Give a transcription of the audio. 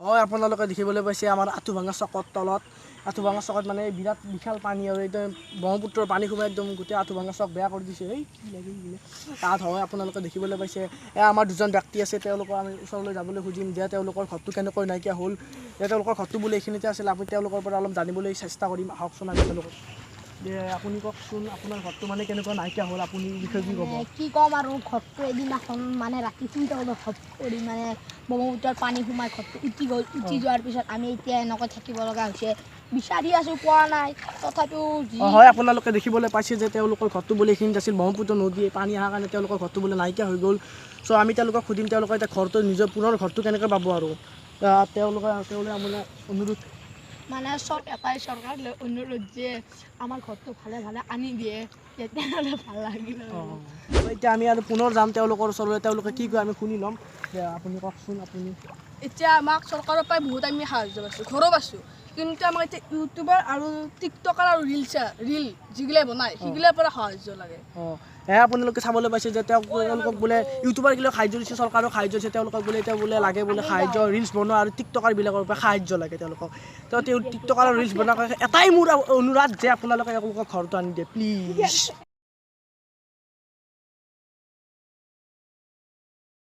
হয়, আপোনালোকে দেখিবলৈ পাইছে আমাৰ আঁঠুভাঙা চকত তলত, আঁঠুভাঙা চকত মানে বিৰাট বিশাল পানী আৰু একদম ব্ৰহ্মপুত্ৰৰ পানী সোমাই একদম গোটেই আঁঠুভাঙা চক বেয়া কৰি দিছে। এই কি লাগে কি তাত। হয়, আপোনালোকে দেখিবলৈ পাইছে এয়া আমাৰ দুজন ব্যক্তি আছে। তেওঁলোকৰ আমি ওচৰলৈ যাবলৈ খুজিম যে তেওঁলোকৰ ঘৰটো কেনেকৈ নাইকিয়া হ'ল, যে তেওঁলোকৰ ঘৰটো বোলে এইখিনিতে আছিল। আমি তেওঁলোকৰ পৰা অলপ জানিবলৈ চেষ্টা কৰিম। আহকচোন আমি তেওঁলোকক যে আপুনি কওকচোন, আপোনাৰ ঘৰটো মানে কেনেকুৱা নাইকিয়া হ'ল, আপুনি এই বিষয়ে কি ক'ব? মানে কি ক'ম আৰু, ঘৰটো এদিনাখন মানে ৰাতি শুই থাকোঁতে ঘপ কৰি মানে ব্ৰহ্মপুত্ৰৰ পানী সোমাই ঘৰটো উটি গ'ল। উটি যোৱাৰ পিছত আমি এতিয়া এনেকৈ থাকিব লগা হৈছে। বিচাৰি আছোঁ, পোৱা নাই, তথাপিও যি হয়, আপোনালোকে দেখিবলৈ পাইছে যে তেওঁলোকৰ ঘৰটো বোলে এইখিনিত আছিল। ব্ৰহ্মপুত্ৰ নদী পানী অহাৰ কাৰণে তেওঁলোকৰ ঘৰটো বোলে নাইকিয়া হৈ গ'ল। চ' আমি তেওঁলোকক সুধিম, তেওঁলোকৰ এতিয়া ঘৰটো, নিজৰ পুনৰ ঘৰটো কেনেকৈ পাব আৰু তেওঁলোকে মানে অনুৰোধ মানে চব এটাই চৰকাৰলৈ অনুৰোধ যে আমাৰ ঘৰটো ভালে ভালে আনি দিয়ে, তেতিয়াহ'লে ভাল লাগিল আৰু। এতিয়া আমি আৰু পুনৰ যাম তেওঁলোকৰ ওচৰলৈ। তেওঁলোকে কি কয় আমি শুনি ল'ম। দে, আপুনি কওকচোন আপুনি। এতিয়া আমাক চৰকাৰৰ পৰাই বহুত আমি সাহাৰ্য পাইছোঁ, ঘৰো পাইছোঁ, কিন্তু আমাক এতিয়া ইউটিউবাৰ আৰু টিকটকাৰ আৰু ৰিল যিগিলাই বনায়, সেইগিলাৰ পৰা সাহাৰ্য লাগে। অঁ, এয়া আপোনালোকে চাবলৈ পাইছে যে তেওঁলোকক বোলে ইউটিউবাৰগিলাক সাহাৰ্য দিছে, চৰকাৰেও সাহাৰ্য দিছে। তেওঁলোকক বোলে এতিয়া বোলে লাগে বোলে সাহাৰ্য, ৰিলচ বনোৱা আৰু টিকটকাৰবিলাকৰ পৰা সাহাৰ্য লাগে তেওঁলোকক। তো তেওঁ টিকটকাৰ আৰু ৰিলচ বনোৱা এটাই মোৰ অনুৰোধ যে আপোনালোকে তেওঁলোকৰ ঘৰটো আনি দিয়ে, প্লিজ।